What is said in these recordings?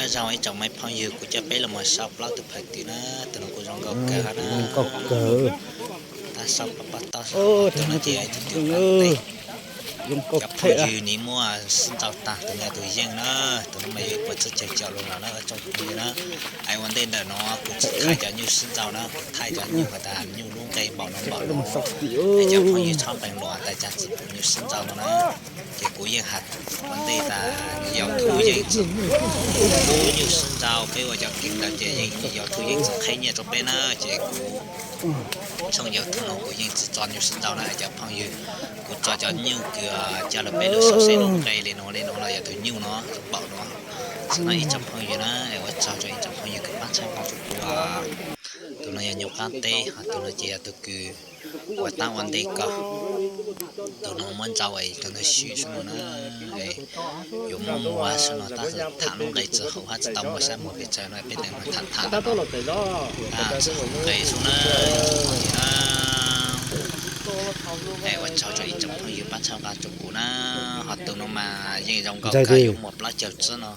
Zoo ib tsoom me phooj ywg, kuv coj peb los mus saib plaub tug phawj twm na, tus no kuj zoo nkauj kawg na. Nkauj kawg. Tab sau pab pab tau, tus no ces tus twg, cov phooj ywg nws muaj sib ntaus tag, tus no tus yeej na, tus no mas yog ib puas tsib caug caum lus los na tsoom phooj ywg na. Es ua ntej ntawm no kuv tsis thaij cov nyuj sib ntaus na, kuv thaij cov nyuj has tas nyuj lub nqe npaum no npaum no. Es cov phooj ywg txhob nqee luam tas cas tsis pom nyuj sib ntaus no na. Ces kuv yeej has ua ntej tas Yauv Thuj yeej tsis pub nyuj sib ntaus, peb ua cov kev ntawd ces yeej Yauv Thuj yeej tsis qheb nyiaj rau peb na. Ces kuv tshooj Yauv Thuj no kuv yeej tsis tso nyuj sib ntaus na cov phooj ywg. Kuv tso cov nyuj kws coj los peb lug sau seb lub nqe li no li no los yog tus nyuj no zoo npaum no. Xwb no ib tsoom phooj ywg na, es ua tsaug rau ib tsoom phooj ywg kws pab txhawb nqa rau kuv. Tus no yog nyuj qab teb, ho tus no ces yog tus kws ua tab ua ntej ko. Tus no muab ntaus es tus no swm xwb no na, yuav muab muag xwb no tab sis tham lub nqe tsis haum hab tsis tau muaj sab muag pes tsawg no peb teem tham tham tsis haum nqe xwb na. Es ua tsaug rau ib tsoom phooj ywg pab txhawb nqa rau kuv na, ho tus no mas yeej zoo nkauj kawg yuav muaj plaub caug tsib no.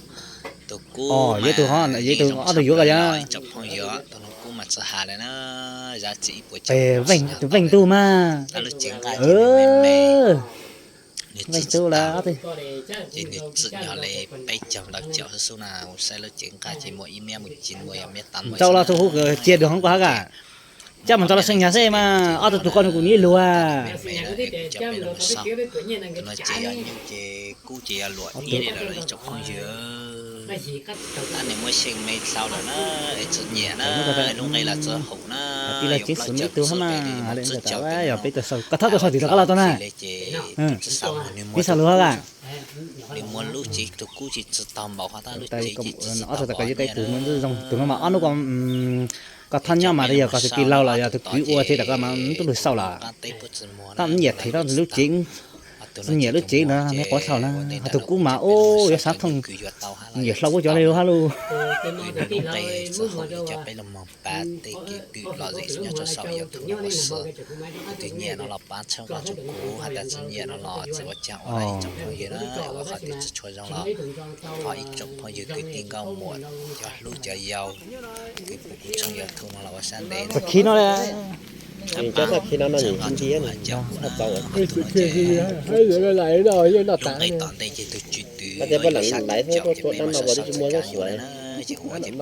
Tus kub mas yeej zoo tshaj plaws ib tsoom phooj ywg, tus no kub mas tsis has li na, zaj txim ib puas caug tus veej ntug mas. Tab lub cev nqaj ces me me, nws txwm tsis tau, ces nws txwm yog li peb caug ntau caum xwb xwb na, saib lub cev nqaj ces muaj ib miab mus ci muaj yog miab tas ntau los tus hu cia dua hoob ko hab kas. Coj mus ntau los seej nyag xwb mas ob tug tug ko nws kuj nws ib lug. Tus no ces yog nyuj ces kub ces yog luam ib li lawm ib tsoom phooj ywg. Tab nws muaj xyeej me dlhau lawm na, es tsis nyiam na, lub nqe los tsis haum na. Tib lub cev xwm ib tug hab mas, yog peb tau sau, koj thab tau sau tim rau koj los tau na. Peb sau lus hab kas. Nws muaj lub cev tus kub ces tsis tau npaum hov tab lub cev ces tsis tau npaum. Tus no mas ob hnub ko koj thab nyob mas yog koj tus tij laug los yog tus kwv ua thiab tas koj mas tub lug sau los. Tab nyiam them tab lub cev, tsis nyiam lub cev no me quav dlhau na, ho tus kub mas ub yuav xav thooj, nyiam hlau ua cov li hab lug. Pas tej kev kwm lom zem nyob rau saum Yauv Thuj no ua si. Tus nyiam no los pab txhawb nqa rau kuv, has tas tsis nyiam no los tsis ua cas ua ib tsoom phooj ywg na, ua qhov twg tsis tshua zoo los thov ib tsoom phooj ywg kwv tij nkauj muam cov hlub cov yau, kwv kuv tshooj Yauv Thuj no los ua sab ntev no. Lub nqe tom ntej ces tus tswv twg yuav xya caum ces peb muab sawv txog kav yuav na, ces ua ces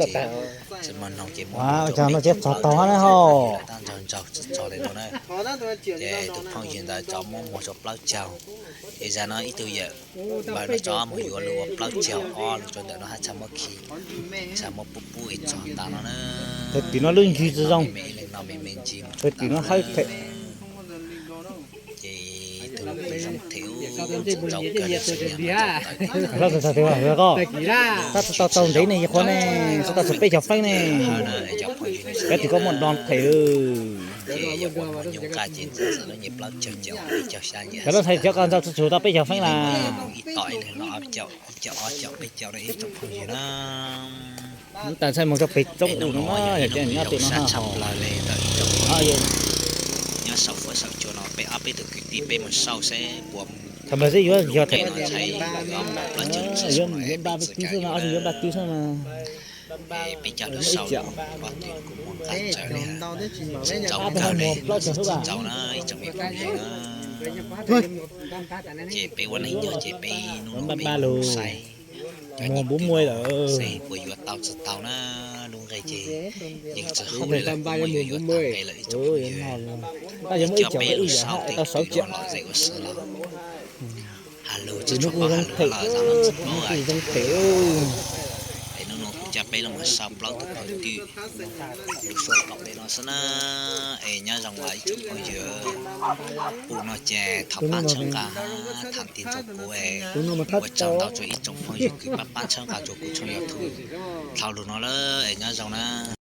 peb txaj muag noog ces, txaj muag noog ces muab txog tau hab na ho. Tab ntsawg ntsawg txog li no na. Ces tus phooj ywg ntawd tso muab muag rau plaub caug, ces zag no ib tug yawm npawg no tso muag yuav lug ua plaub caug ob lug rau ntawm no hab txaj muab khi, txaj muab pub pub es txog tas no na. Thaum twg no lub ntsig tsis zoo, me me ib leeg no me me ntsig mus thaum twg no hawb them. Ces tus no kuj zoo them ub, txawm nrau kawg li, txawm nyam no txawm tawm kawg. Tab tsis tau tau ntev ne, yog qhuav ne, tsis tau txog peb caug feeb ne. Kav twg koj muaj do them. Ces yog ua nyuj nqaj ces ntxim txawm lub nyuag plaub caug caum peb caug xya nyam. Cov lub ntxhais cov ko nrau tsis tshua tau peb caug feeb las. Ib tom ib leeg no ob caum, ib caum ob caum peb caum no ib tsoom phooj ywg na. Lub tas ntxhais mus rau pem roob u no, yog cov nyob pem no sab tshaj plaws li ntawm ib tsoom phooj ywg nyob saum fuab saum cua no, peb ob peb tug kwv tij peb mus xauj seb puas thaum ntawd xwb yuav yog them no ntxhais ob plaub caug tsis yuav npaj twb xwb no, ob tug yuav npaj twb xwb no. Peb coj lug xauj, ob tug kuj muaj nqaj tsawv li, tsis nrau kawg li, tsis nrau na ib tsoom me phooj ywg na. Ces peb ua neej nyob ces peb hnub no peb saib cov nyuj twm no seb puas yuav tau tsis tau na. Lub nqe ces yeej tsis haum li lawm, kuv muab yuav yuav tau nqe lawm ib tsoom phooj ywg. Peb coj peb lug xauj tej twm no lom zem ua si los has lug tsis tshua paub has lug los zaj no tsis paub. Es hnub no kuv coj peb lug mus xauj plaub tug phawj twm lug suab kaum peb no xwb na. Es nyob zoo os ib tsoom phooj ywg, pum no ces thov pab txhawb nqa, tham tig rau kuv es ua tsaug ntau rau ib tsoom phooj ywg kws pab pab txhawb nqa rau kuv tshooj YouTube dlhau lug no lawm es nyob zoo na.